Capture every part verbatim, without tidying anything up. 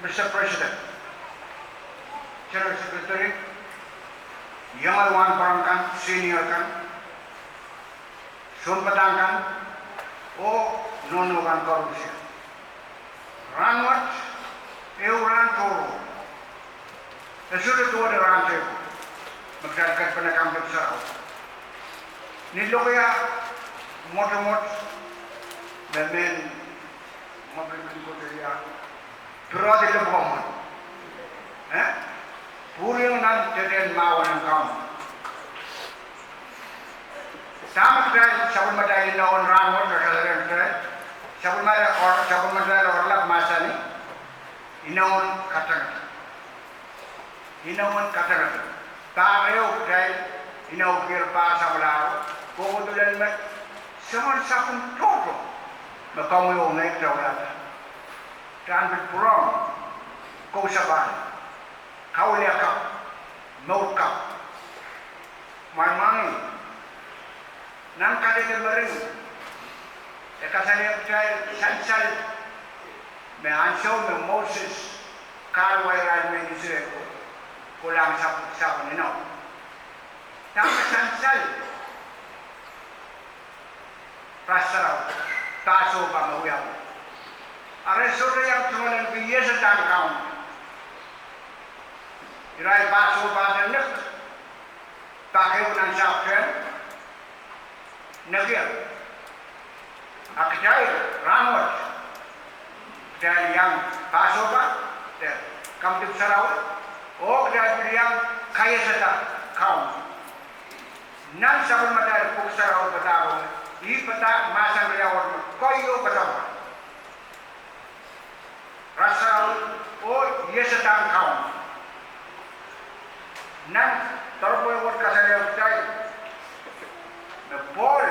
Mister President, General Secretary, iengei wahnpoaron kan, senior kan, sounpadahk kan, oh nohno kan koaros. Rahnwet, ehu rahn tohrohr. E sohte duwehte rahn teikan me kitail ket pene Kaun Dipwisarawi. Ni lokaia mwotomwot me mehn mwekid koasoia, piredi lepwukamwet, eh, pwuriong nan tehtehn mahwen en Kaun. Dahme kitail sapwellimatail inowen rahnwet me kasalehng kitail? Sapwellimatail oaralap mahsanih, inowen kadengedi. Inowen kadengedi. Pahr ehu kitail inoukier pahr samwalahro, kohkohdo lel me soangen sapwung tohto me komwi oh ngehi kitail wiahda. Kitail pil pwurehng kousapan, kawiliakapw, mourkapw. Mwail mwahngih, nan kadehdeh mering, e kasalehng kitail sansal me ansou me Moses kahluwa irail mehn Israel ko, kolahng sapwung, sapwung inou. Dahme sansal Ras Sarawi, Pasohpa me wiawi? Eri sohte iang tungoalenki iesadahn Kaun. Irail Pasohpa de nek, pak ehu nan sahpw tehn, nekier. A kitail rahnwet, kitail iang Pasohpa de Kaun Dipwisarawi, oh kitail pil iang kaiasada Kaun. Nan sapwellimatail Pwuhk Sarawi padahk, ih padahk mahsanih me keieu padahk, Ras Sarawi oh iesadahn Kaun. Nan doaropwe wet kasalehng kitail me Pohl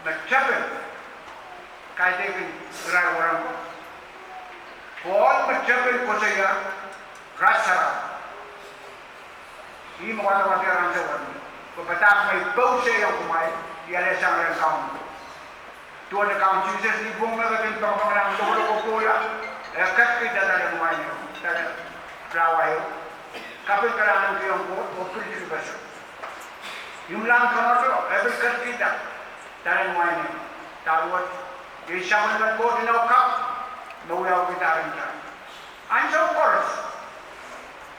me tepil, kaidehkin irail wahnpoaron ko, Pohl me tepil koasoia Ras Sarawi. Ih me wadewadek ansou wet, pwe padahk me I pousehong kumwail, I alehsang rehn Kaun. Duwehte Kaun Sises ih pwung me ketin pangapangala lokoloko kohla, e ketikihda dahlen wain ehu, dahlen rawa ehu, kapil kalahngan kihong Koht oh pil dipeseng. Imwilahn Kauno, e pil ketikihda dahlen wain ehu. Dahme wet, iei sapwellimen Koht inou kapw me wiawihdahr ntah. Ansou koaros,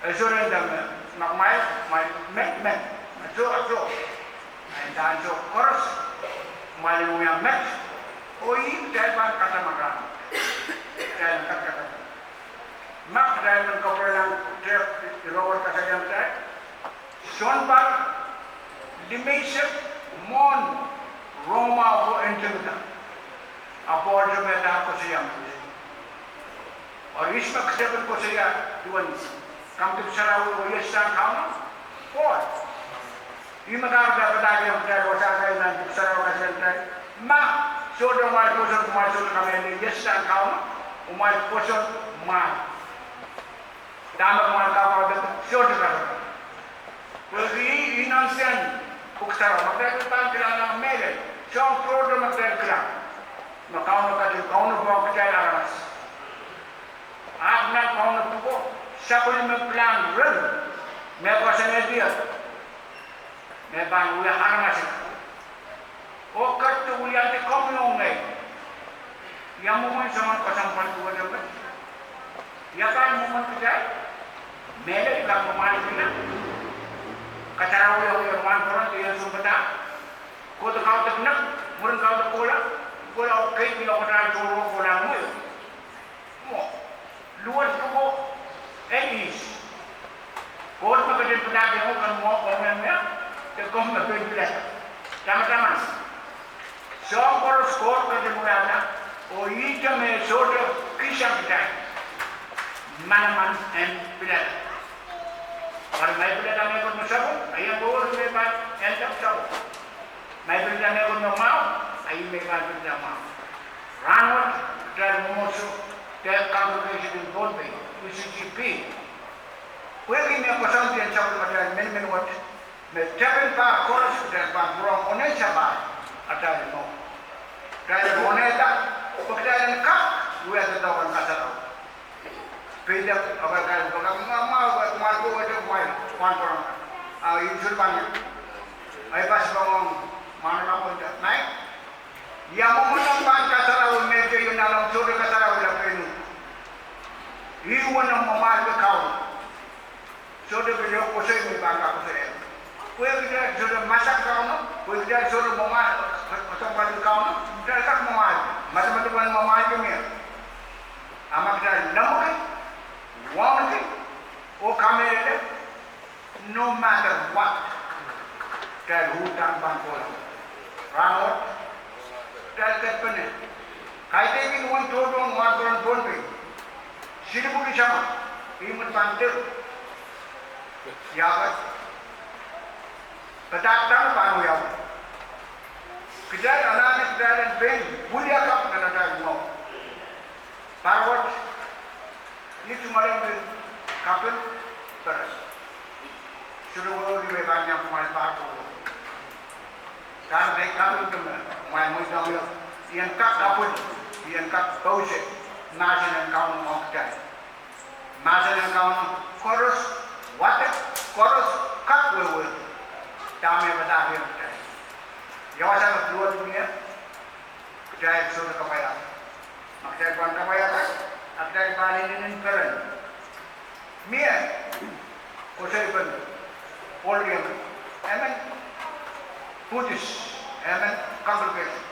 e sohte nda me, ma kumwail, kumwail men, men, me soh, soh. Nda ansou koaros, kumwail en wia met, oh ih kitail pahn kataman rahn. Kitail en kataman. Ma kitail men kapwurelahng tehk irowet kasalehiong kitail, sounpar limeisek mwohn rongamwahu ko ntingihda, a Pohl tepida koasoia me, eri ihs me kitail pil koasoia duwen Kaun Dipwisarawi oh iesadahn Kauno? Pohl. Ih me kahrehda padahkihong kitail wasa kan nan Pwuhk Sarawi kasalehiong kitail, ma sohte kumwail pwoson, kumwail sohte kamehlele iesadahn Kauno, kumwail pwoson mwahl. Dahme kumwail kapwaiada sohte kahrehda. Pwehki ih nan sehn Pwuhk Sarawi me kitail pahn kilangada mehlel, soahng tohto me kitail kilang, me Kauno ketin kaunopohng kitail aramas. Ahpw nan Kauno pwuko, sapwellime pilahn reh me koasoanehdi me pahn wia aramas, oh ketido wiliandi komwi oh ngehi. Ia mwomwen soangen kesempwal duwehte met? Ia pahn mwomwen kitail? Mehlel kak me mwahl kitail, kasarawiong ie wahnpoaron, ien sounpadahk, kohdo kaudok nek, mwurin kaudok kohla, kohla oh keidi lokaia tohrohr kohla mwo. Mwo, luwet pwuko, e ihs? Koht me ketin padahkihong uhk en mwo, komw en mwo, de komw me pein pilada. Tamataman, soahng koaros Koht ketin wiahda, oh ihte me sohte kihsang kitail manaman en pilada. Eri ma I pilada mehkot me sapwung, a I en koaros me pahn en sapwung. Ma I pilada mehkot me mwahu, a ih me I pahn pilada mwahu. Rahnwet, kitail mwomwohdiso, de congregation en Pohnpei, E C C P, pwehki me koasoandi en sapwellimatail minimin wet, me tepin pahr koaros kitail pahn pwurehng onehn sapahl atail mour. Kitail en onehda, pwe kitail en kak wia doadoahk en kasarawi. Pein Awa, kaidehn pwe kak mwahu, mwahu, mwahu, mwahu, mwahu, mwahu, mwahu. A, I sohte pahn ie. Ahi pasapeng ong mwahnala pwonda. Nai? Ia mwomwen omw pahn kasarawi me keieu nanleng sohte kasarawi lapenu. Ih uwen omw mwamwahlki Kauno. Sohte pil ehu koasoi me pahn kak koasoi. Pwe kitail sohte masak Kauno, pwe kitail sohte mwamwahl, kesempwalki Kauno, kitail kak mwamwahl. Madamadau pahn mwamwahlki mie. A ma kitail lemmwiki, wauneki, oh kamehlele, no matter what, kitail uhdahn pahn kohla. Rahnwet, kitail ketpene. Kaidehkin uwen tohtohn wahnporon Pohnpei. Silipwuki samwa, ihmw en pahn dek. Ia wet? Padahk dahme pahn wiawi. Kitail anahne kitail en pein wiliakapw nan atail mwahu. Pahr wet, I tungoalenki kaping peren. Sohte wehwehki me I pahn iang kumwail pahr kowe. Kahrehda I kapingki me kumwail mweidohng ie, I en kak apwil, I en kak pousehki mahsen en Kauno ong kitail. Mahsen en Kauno koaros, wadek koaros, kak wehwehki dahme padahkihong kitail. Ia wasa me luwet mie, kitail sohte kapwaiada. Ma kitail pahn kapwaiada, a kitail pahn inenen peren. Mie koasoipen ohl riemen, emen Buddhist, emen congregation.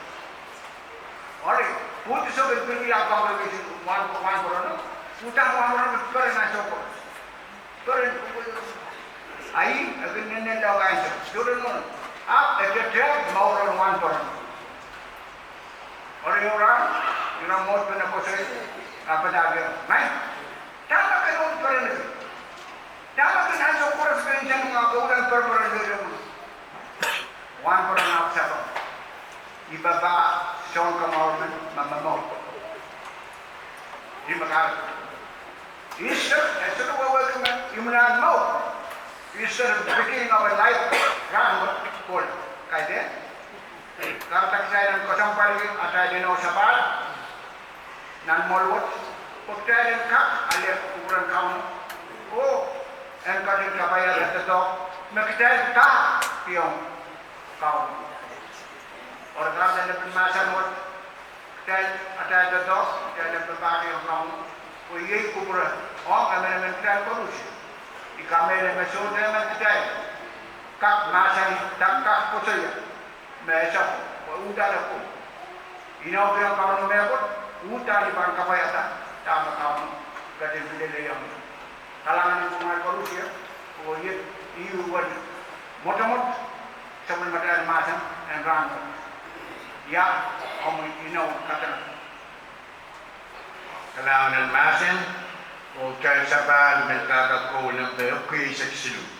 Eri, Buddhist o kin pil kihla congregation, wahn, wahnporon o, uhdahn wahnporon o peren ansou koaros. Peren, ahi, e kin nennenla ansou, sohte nohno. Ahpw e tete mouren wahnporon. Eri, ira, ira mwohd pene koasoi, a padahkihong, nai, dahme ke nohn peren? Dahme ke ansou koaros ke nsenamwahu, ke uhdahn pereperen leleku? Wahnporon ahpw sapeng, I papah soun komour men me momour. I me kahrehda Easter, e sohte wehwehki me imwin ahn mour. Easter, beginning of a life, rahnwet, kohla. Kaidehn, kahrehda kitail en kesempwalki atail inou sapahl nan mwohl wet, pwe kitail en kak ale kupwuren Kauno, oh en ketin kapaiada doadoahk me kitail pahkihong Kauno. Eri kahrehda lepin mahsen wet, kitail, atail doadoahk, kitail en papahkihong Kauno, oh iei kupwure ong emenemen kitail koaros. I kamehlele me sohte emen kitail kak mahsanih, kak koasoia me ese pwe uhdahn e pwung. Inoukihong Kauno mehkot, uhdahn I pahn kapwaiada dahme Kauno ketin pil lelehiong ie. Kalahngan en kumwail koaros, oh iet, iuwen mwotomwot sapwellimatail mahsen en rahnwet. Ia omw inou kadehde? Kalahngan en mahsen, oh kitail sapahl men kak kohla me epwiki eisek siluh.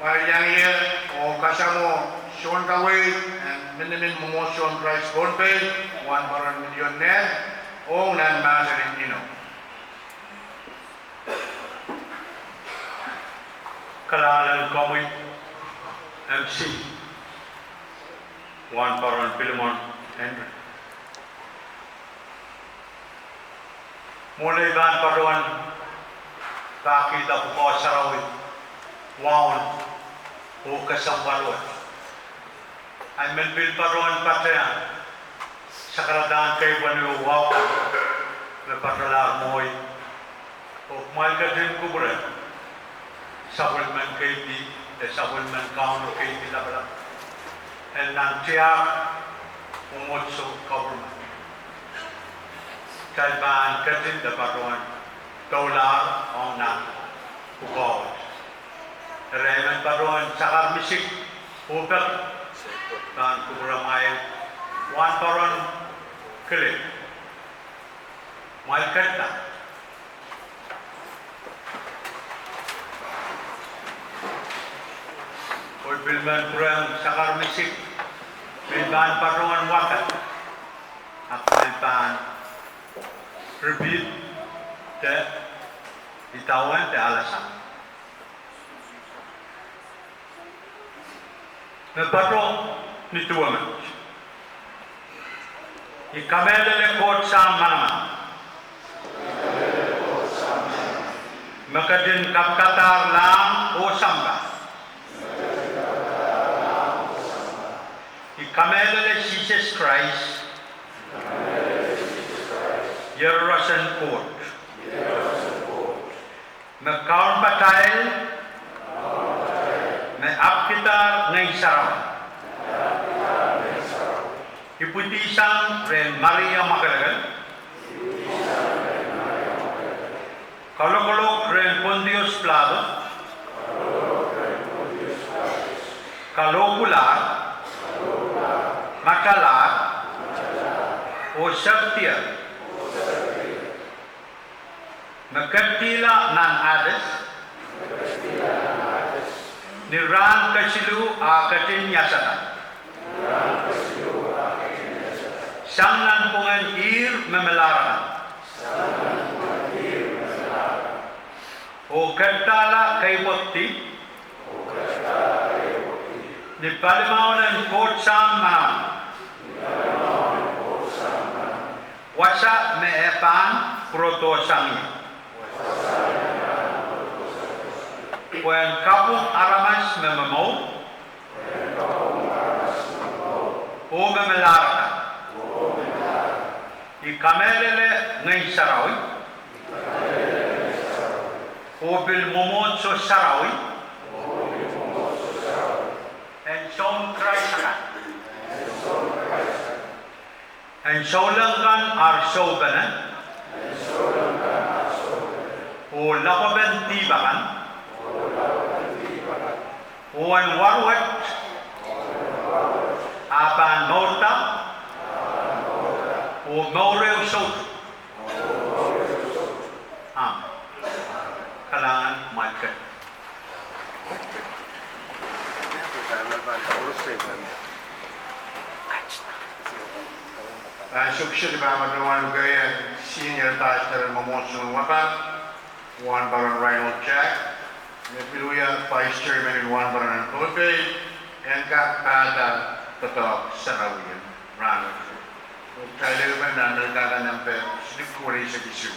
Iang ie oh kasamwo sounkaweid en minimin mwomwohdiso en Krais Pohnpei, Wahnpoaron Milion Nehn, ong nan mahsen en inou. Kalahngan en komwi, M C, Wahnpoaron Pilimon Henry. Mwohn ei pahn patohwan pahkihda pwukoa sarawi waun oh kesempwal wet, I men pil patohwan patehng sakaradahn kepwehn oh wahu kan me patohlahr mwohi, oh kumwail ketin kupwure sapwellimen keidi, de sapwellimen Kauno keidi lapalap, en nan tiahk mwomwohdiso, government. Kitail pahn ketin de patohwan doulahr ong nan pwukoa wet. Eri I men patohwan sakar misik oh peki pahn kupwuramwail Wahnpoaron Kilin. Kumwail ketido. Oh I pil men pwurehng sakar misik me I pahn patohwan wahdo, ahpw kumwail pahn repeat de idawehn de alasang. Me patoh ni duwe met. I kamehlele Koht Sahm manaman, me ketin kapikadahr lahng oh sampah. I kamehlele Sises Krais, Iehroros en Koht, me kaun patail, me apwkidahr Ngehn Sarawi, ipwidi sang rehn Maria Mwakelekel, kalokolok rehn Pontius Pilato, kalohkulahr, matalahr, oh serdier, me ketidihla nan Hades ni rahn kesiluh ah ketin iasada, sang nanpwungen ihr me melahr akan, oh ketidahla keiepwekdi ni palimaun en Koht Sahm manaman, wasa me e pahn pwurodohsang ie, pwehn kapwung aramas me momour oh me melahr akan. I kamehlele Ngehn Sarawi, oh pil mwomwohdiso sarawi en Soun Krais akan, en souleng kan ar soupene, oh lokpen dihp akan, oh en waruet ah pahn mourda oh mour ehu soutuk. Amen. Kalahngan, kumwail ketido. Ah, sohte kiset pahn patohwan lukehiong senior pastor en mwomwohdiso en Wapak, Wahnpoaron Reinhold Jack, me pil wia vice chairman en Wahnpoaron en Pohnpei, en kak pahda doadoahk sarawi en rahnwet. Kitail ehu men nan Melkahka nempe silip ko eisek isuh.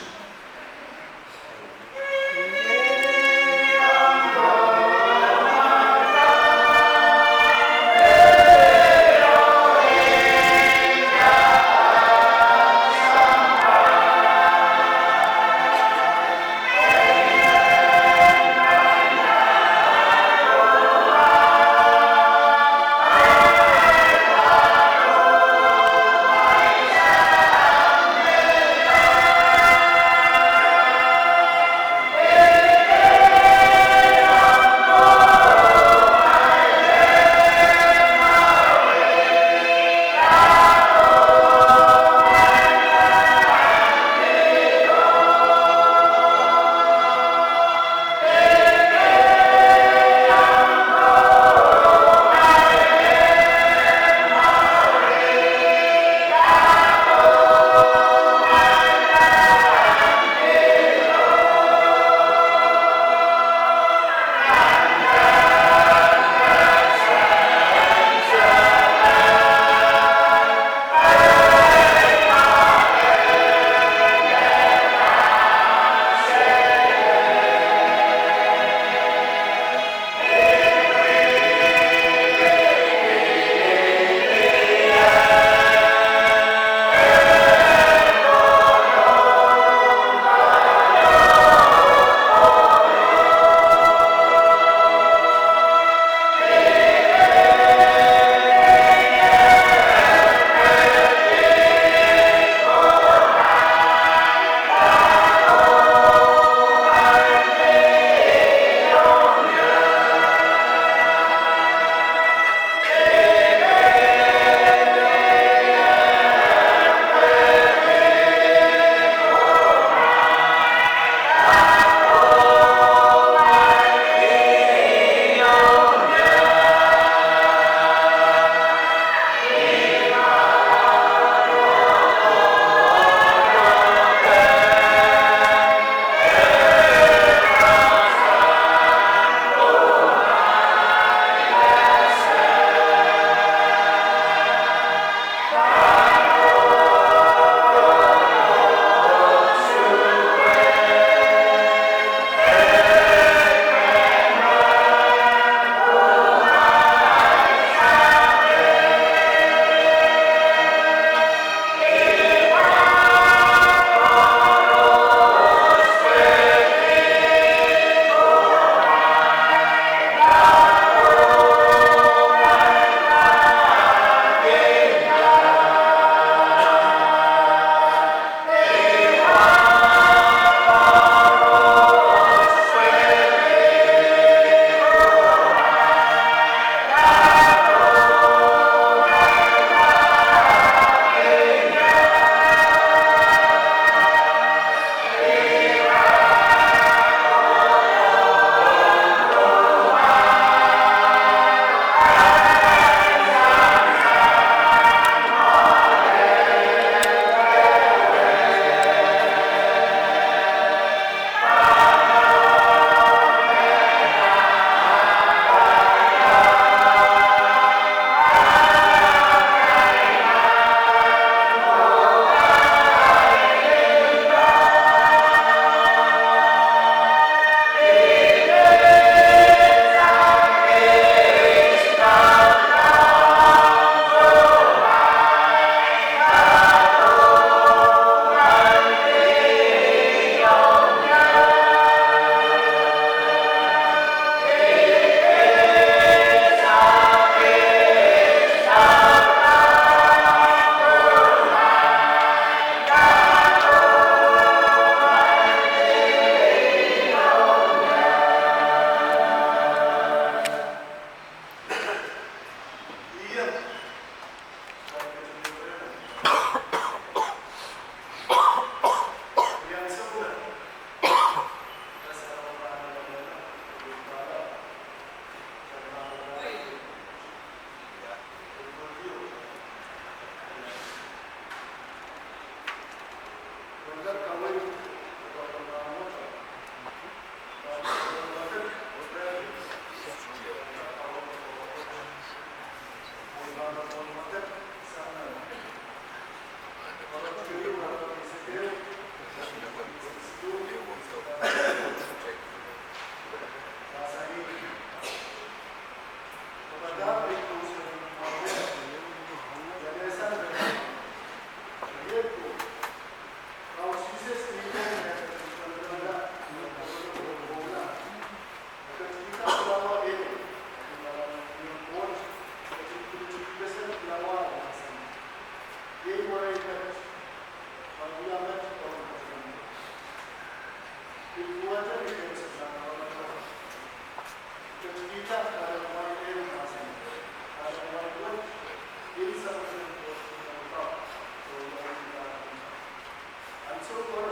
Ansou ko